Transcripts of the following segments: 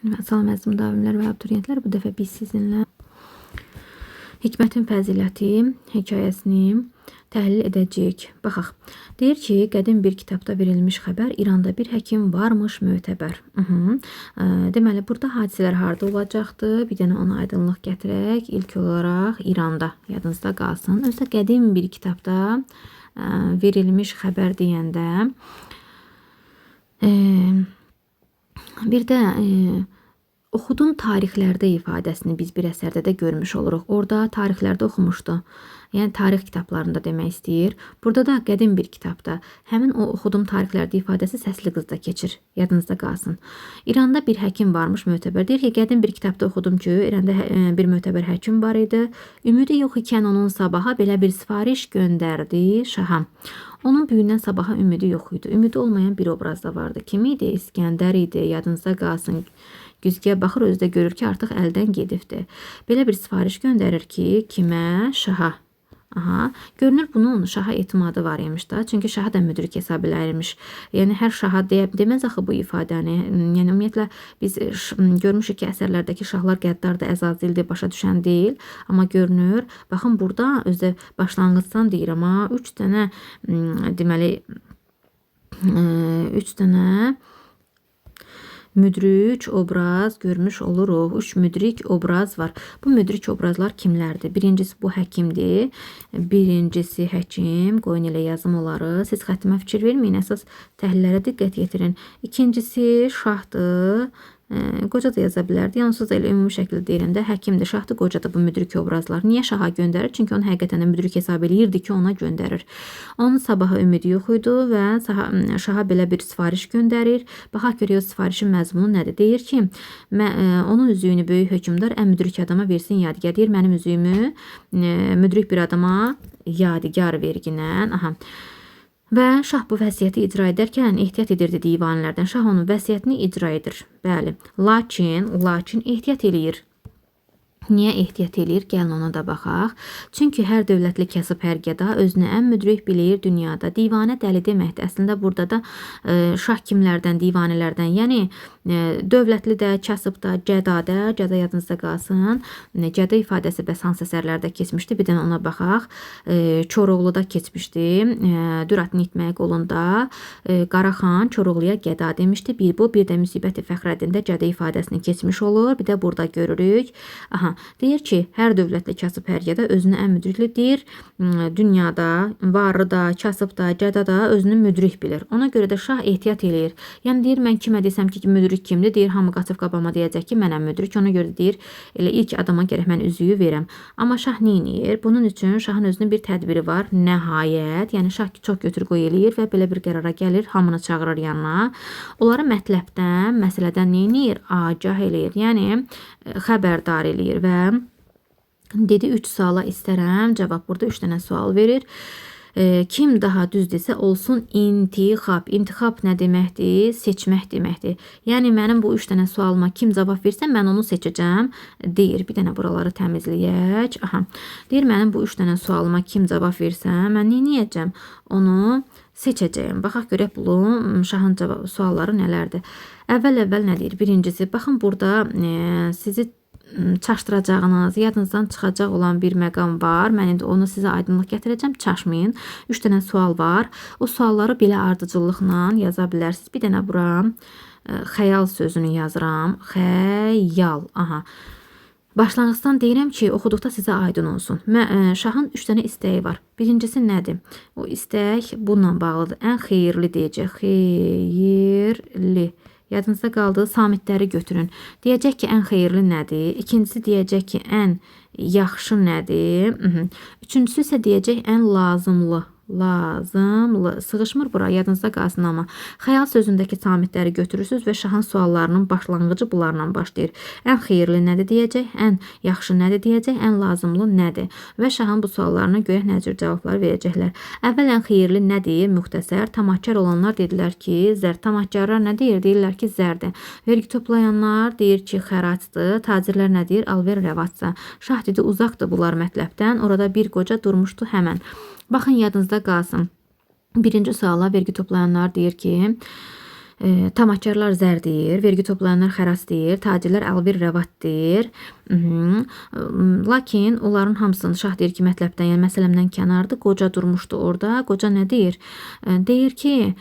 Salam əziz müdavimlər və abituriyentlər. Bu dəfə biz sizinlə Hikmətin fəziləti hekayəsini təhlil edəcəyik. Baxaq. Deyir ki, qədim bir kitabda verilmiş xəbər İranda bir həkim varmış mötəbər. Deməli, burada hadisələr harda olacaqdı? Bir dənə ona aydınlıq gətirək. İlk olaraq İranda. Yadınızda qalsın. Özü də qədim bir kitabda verilmiş xəbər deyəndə bir də oxuduğum tarixlərdə ifadəsini biz bir əsərdə də görmüş oluruq. Orada tarixlərdə oxumuşdu. Yəni tarix kitablarında demək istəyir. Burada da qədim bir kitabda həmin o oxuduğum tarixlərdə ifadəsi səsli qızda keçir. Yadınızda qalsın. İranda bir həkim varmış mötəbər. Deyir ki, qədim bir kitabda oxudum ki, İranda bir mötəbər həkim var idi. Ümidi yox ikən onun sabaha belə bir sifariş göndərdi şaha. Onun böyündən sabaha ümidi yox idi. Ümidi olmayan bir obraz da vardı. Kim idi? İskəndər idi. Yadınızda qalsın. Güzgüyə baxır, özü də görür ki, artıq əldən gedibdir. Belə bir sifariş göndərir ki, kimə? Şaha. Aha, görünür bunun şaha etimadı var imiş da. Çünki şaha da müdrik hesab eləyirmiş. Yəni hər şaha deməz axı bu ifadəni. Yəni ümumiyyətlə biz görmüşük ki, əsərlərdəki şahlar qəddardır, əzazildir, başa düşən deyil. Amma görünür, baxın burada özü də başlanğıcdan deyirəm ha, 3 dənə deməli 3 dənə müdrik obraz görmüş oluruq. 3 müdrik obraz var. Bu müdrik obrazlar kimlərdir? Birincisi bu həkimdir. Birincisi həkim. Qoyun elə yazım onları. Siz xəttimə fikir verməyin. Əsas təhlillərə diqqət yetirin. İkincisi şahdır. Qoca da yaza bilərdi. Yalnız da elə ümumi şəkildə deyirəm də, həkimdir, şahdır, qocadır bu müdrik obrazlar. Niyə şaha göndərir? Çünki onu həqiqətən də müdrik hesab eləyirdi ki, ona göndərir. Onun sabaha ümidi yox idi və şaha belə bir sifariş göndərir. Baxaq görək o sifarişin məzmunu nədir? Deyir ki, onun üzüyünü böyük hökmdar ən müdrik adama versin yadigar. Deyir, mənim üzüyümü müdrik bir adama yadigar verginən. Aha. Və şah bu vəsiyyəti icra edərkən ehtiyat edirdi divanələrdən. Şah onun vəsiyyətini icra edir. Bəli. Lakin ehtiyat eləyir. Niyə ehtiyat eləyir? Gəlin ona da baxaq. Çünki hər dövlətli kasıb, hər gəda özünü ən müdrik bilir dünyada. Divanə dəli deməkdir. Əslində burada da şah kimlərdən, divanələrdən, yəni dövlətli də, kasıb da, gəda da, gəda yadınızda qalsın. Gəda ifadəsi bəs hansı əsərlərdə keçmişdi? Bir dənə ona baxaq. Koroğluda keçmişdi. Düratın itməyi qolunda Qaraxan Koroğluya gəda demişdi. Bir bu, bir də Müsibəti Fəxrəddində gəda ifadəsini keçmiş olur. Bir də burada görürük. Aha. Deyir ki, hər dövlətli kasıb, hər gəda özünü ən müdrikli deyir. Dünyada, varlı da, kasıb da, gəda da özünü müdrik bilir. Ona görə də şah ehtiyat eləyir. Yəni deyir, mən kimə desəm ki, müdrik kimdir? Deyir, hamı qaçıb qabama deyəcək ki, mənəm müdrik. Ona görə deyir, elə ilk adama gərək mən üzüyü verəm. Amma şah nə eləyir? Bunun üçün şahın özünün bir tədbiri var. Nəhayət, yəni şah çox götür qoy eləyir və belə bir qərara gəlir, hamını çağırır yanına. Onları mətləbdən, məsələdən nə eləyir? Agah eləyir. Yəni xəbərdar eləyir və dedi 3 suala istərəm. Cavab burada 3 dənə sual verir. Kim daha düz desə olsun intixab. İntixab nə deməkdir? Seçmək deməkdir. Yəni mənim bu 3 dənə sualıma kim cavab versə mən onu seçəcəm deyir. Bir dənə buraları təmizləyək. Aha. Deyir mənim bu 3 dənə sualıma kim cavab versə mən nə edəcəm? Onu seçəcəyim. Baxaq görək bu şahın cavab sualları nələrdir. Əvvəl-əvvəl nə deyir? Birincisi, baxın burada sizi çaşdıracağınız, yadınızdan çıxacaq olan bir məqam var. Mən indi onu sizə aydınlıq gətirəcəm. Çaşmayın. 3 dənə sual var. O sualları belə ardıcıllıqla yaza bilərsiniz. Bir dənə bura xəyal sözünü yazıram. Xəyal. Aha. Başlanğıcdan deyirəm ki, oxuduqda sizə aydın olsun. Şahın 3 dənə istəyi var. Birincisi nədir? O istək bununla bağlıdır. Ən xeyirli deyəcək. Xeyirli. Yadınızda qaldığı samitləri götürün. Deyəcək ki, ən xeyirli nədir? İkincisi deyəcək ki, ən yaxşı nədir? Üçüncüsü isə deyəcək ən lazımlı. Lazımlı. Sığışmır bura, yadınızda qalsın amma. Xəyal sözündəki samitləri götürürsünüz və şahın suallarının başlanğıcı bunlarla başlayır. Ən xeyirli nədir deyəcək, ən yaxşı nədir deyəcək, ən lazımlı nədir? Və şahın bu suallarına görə nə cür cavablar verəcəklər. Əvvəl ən xeyirli nə deyir? Müxtəsər. Tamahkar olanlar dedilər ki, zər. Tamahkarlar nə deyir? Deyirlər ki, zərdir. Vergi toplayanlar deyir ki, xəracdır. Tacirlər nə deyir? Alver rəvacsa. Şah dedi, uzaqdır bunlar mətləbdən. Orada bir qoca durmuşdu həmən. Baxın, yadınızda qalsın. Birinci suala vergi toplayanlar deyir ki, Tamahkarlar zər deyir, vergi toplayanlar xərac deyir, tacirlər alver rəvat deyir. Lakin onların hamısını şah deyir ki, mətləbdən, yəni məsələmdən kənardır. Qoca durmuşdu orada. Qoca nə deyir? Deyir ki,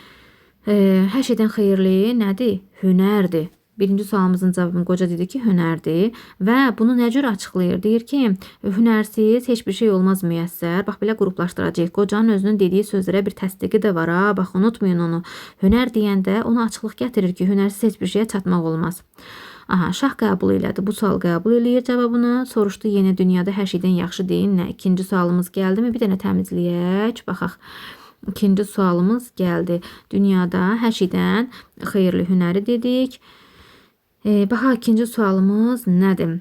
hər şeydən xeyirli nədir? Hünərdir. Birinci sualımızın cavabını qoca dedi ki, hünərdir və bunu nə cür açıqlayır? Deyir ki, hünərsiz heç bir şey olmaz müyəssər. Bax belə qruplaşdıracağıq. Qocanın özünün dediyi sözlərə bir təsdiqi də var ha. Bax unutmayın onu. Hünər deyəndə ona açıqlıq gətirir ki, hünərsiz heç bir şeyə çatmaq olmaz. Aha, şah qəbul elədi. Bu sual qəbul eləyir cavabını. Soruşdu yenə dünyada hər şeydən yaxşı deyin nə? İkinci sualımız gəldimi? Bir dənə təmizləyək. Baxaq. İkinci sualımız gəldi. Dünyada hər şeydən xeyirli hünəri dedik. Baxa ikinci sualımız nədir?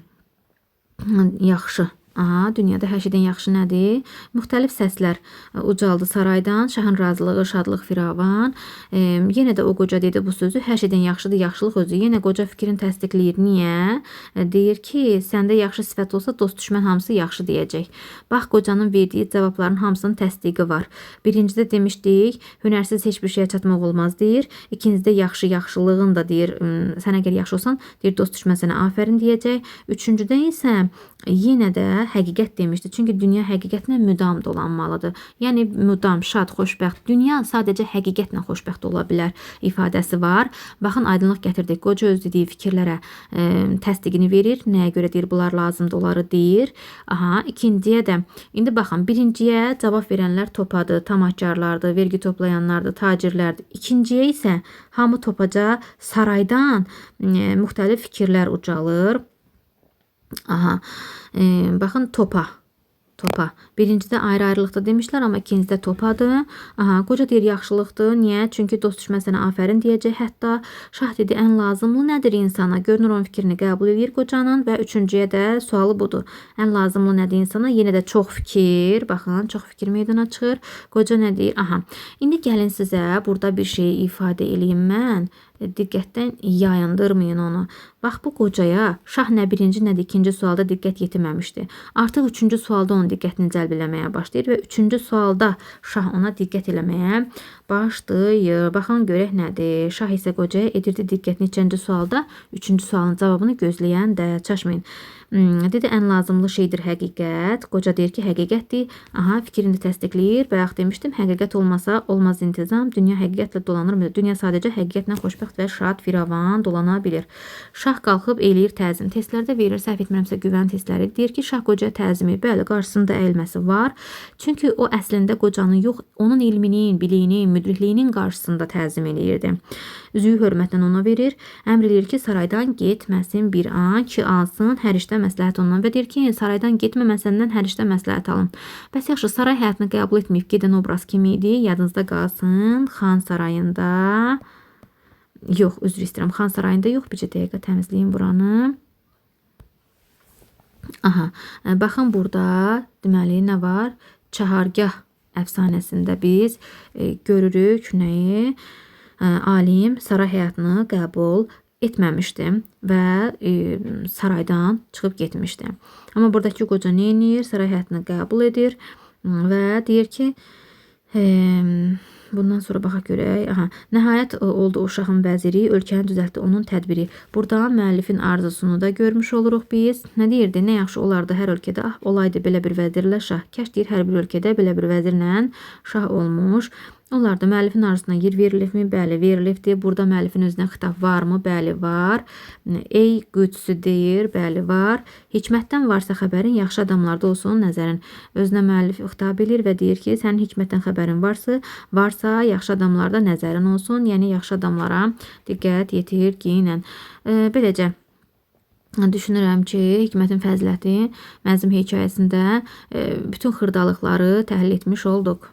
Yaxşı. Aha, dünyada hər şeydən yaxşı nədir? Müxtəlif səslər ucaldı saraydan. Şahın razılığı, şadlıq firavan. Yenə də o qoca dedi bu sözü. Hər şeydən yaxşıdır yaxşılıq özü. Yenə qoca fikrini təsdiqləyir. Niyə? Deyir ki, səndə yaxşı sifət olsa dost düşmən hamısı yaxşı deyəcək. Bax, qocanın verdiyi cavabların hamısının təsdiqi var. Birincidə demişdik, hünərsiz heç bir şeyə çatmaq olmaz deyir. İkincidə yaxşı yaxşılığın da deyir, sən əgər yaxşı olsan, deyir dost düşmən sənə afərin deyəcək. Üçüncüdə isə yenə də həqiqət demişdi. Çünki dünya həqiqətlə müdam dolanmalıdır. Yəni müdam şad, xoşbəxt. Dünya sadəcə həqiqətlə xoşbəxt ola bilər ifadəsi var. Baxın, aydınlıq gətirdik. Qoca öz dediyi fikirlərə təsdiqini verir. Nəyə görə deyir bunlar lazımdır, onları deyir. Aha, ikinciyə də. İndi baxın, birinciyə cavab verənlər topadır, tamahkarlardır, vergi toplayanlardır, tacirlərdir. İkinciyə isə hamı topaca saraydan müxtəlif fikirlər ucalır. Aha, baxın topa. Topa. Birincidə ayrı-ayrılıqda demişlər, amma ikincidə topadır. Aha, qoca deyir yaxşılıqdır. Niyə? Çünki dost düşmən sənə afərin deyəcək. Hətta şah dedi ən lazımlı nədir insana? Görünür onun fikrini qəbul eləyir qocanın və üçüncüyə də sualı budur. Ən lazımlı nədir insana? Yenə də çox fikir. Baxın, çox fikir meydana çıxır. Qoca nə deyir? Aha. İndi gəlin sizə burada bir şey ifadə eləyim mən. Diqqətdən yayındırmayın onu. Bax bu qocaya şah nə birinci, nə də ikinci sualda diqqət yetirməmişdi. Artıq üçüncü sualda onun diqqətini cəlb eləməyə başlayır və üçüncü sualda şah ona diqqət eləməyə başlayır. Baxın görək nədir. Şah isə qocaya edirdi diqqət neçənci sualda? Üçüncü sualın cavabını gözləyən də çaşmayın. Dedi ən lazımlı şeydir həqiqət. Qoca deyir ki, həqiqətdir. Aha, fikrini təsdiqləyir. Bayaq demişdim, həqiqət olmasa olmaz intizam. Dünya həqiqətlə dolanır. Dünya sadəcə həqiqətlə xoşbəxt və şad, firavan dolana bilir. Şah qalxıb eləyir təzim. Testlərdə verir, səhv etmirəmsə güvən testləri. Deyir ki, şah qocaya təzimi. Bəli, qarşısında əyilməsi var. Çünki o əslində qocanın yox, onun elminin, biliyinin, müdrikliyinin qarşısında təzim eləyirdi. Üzüyü hörmətlə ona verir. Əmr eləyir ki, saraydan getməsin bir an ki, alsın hər işdə məsləhət ondan və deyir ki, saraydan getmə, mən səndən hər işdə məsləhət alım. Bəs yaxşı, saray həyatını qəbul etməyib gedən obraz kim idi? Yadınızda qalsın. Xan sarayında. Yox, üzr istəyirəm. Xan sarayında yox. Bircə dəqiqə təmizləyim buranı. Aha, baxın burada deməli nə var? Çahargah əfsanəsində biz görürük nəyi? Alim saray həyatını qəbul etməmişdi və saraydan çıxıb getmişdi. Amma buradakı qoca nə edir? Saray həyatını qəbul edir və deyir ki, bundan sonra baxaq görək. Aha, nəhayət oldu o şahın vəziri, ölkəni düzəltdi onun tədbiri. Burada müəllifin arzusunu da görmüş oluruq biz. Nə deyirdi? Nə yaxşı olardı hər ölkədə. Ah, olaydı belə bir vəzirlə şah. Kaş deyir hər bir ölkədə belə bir vəzirlə şah olmuş. Onlar da müəllifin arzusuna yer verilibmi? Bəli, verilibdir. Burada müəllifin özünə xitab varmı? Bəli, var. Ey Qüdsü deyir. Bəli, var. Hikmətdən varsa xəbərin, yaxşı adamlarda olsun nəzərin. Özünə müəllif xitab eləyir və deyir ki, sənin hikmətdən xəbərin varsa yaxşı adamlarda nəzərin olsun. Yəni yaxşı adamlara diqqət yetir, geyinən. Beləcə düşünürəm ki, Hikmətin fəziləti mənzum hekayəsində bütün xırdalıqları təhlil etmiş olduq.